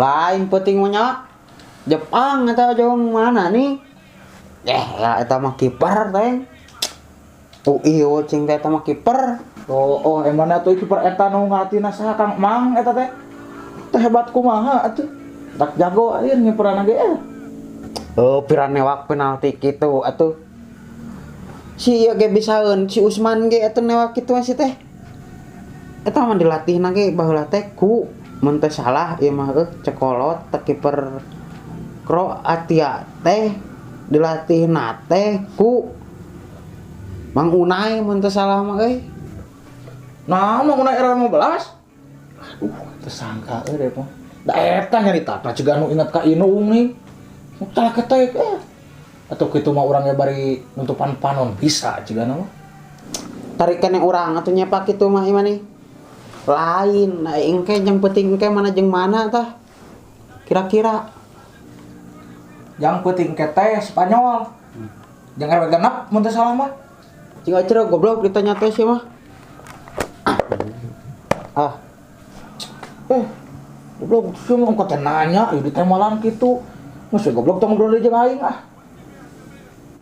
Lain penting mah nya. Jepang eta jeung mana nih? Eh, ya eta mah kiper teh. Oh iya, cing teh eta mah kiper. Oh, emangnya tuh kiper eta nu ngalatihna saha, Kang Mang eta teh? Teh hebat kumaha atuh? Tak jago ieu ngiperan ge eh. Oh, pira newak penalti kitu atuh. Si ieu ge bisaeun, si Usman ge atuh newak kitu masih teh. Eta mah dilatihna ge baheula teh ku mun teu salah ieu mah euy cekolot teh kiper Kroatia teh dilatihna teh ku Mang Unai mun teu salah mah euy. Nah, Mang Unai era 15. Aduh, tersangka euy deh mah. Da eta nyarita tah ciga nu inget ka indung nih. Tah ketek eh. Atau kitu mah urang ge bari nutupan panon bisa cigana mah. Tarik keneh urang atuh nyepak kitu mah ieu nih. Lain, nah engke jeung penting engke mana jeung mana tah? Kira-kira Yang penting ke teh Spanyol. Jeung RW 6 mun teu salah mah. Cing acer goblok ditanya teh sih mah. Ah, Eh, goblok sih mah teh nanya ieu ditemalan kitu. Geus we goblok tong ngobrol deui jeung aing ah.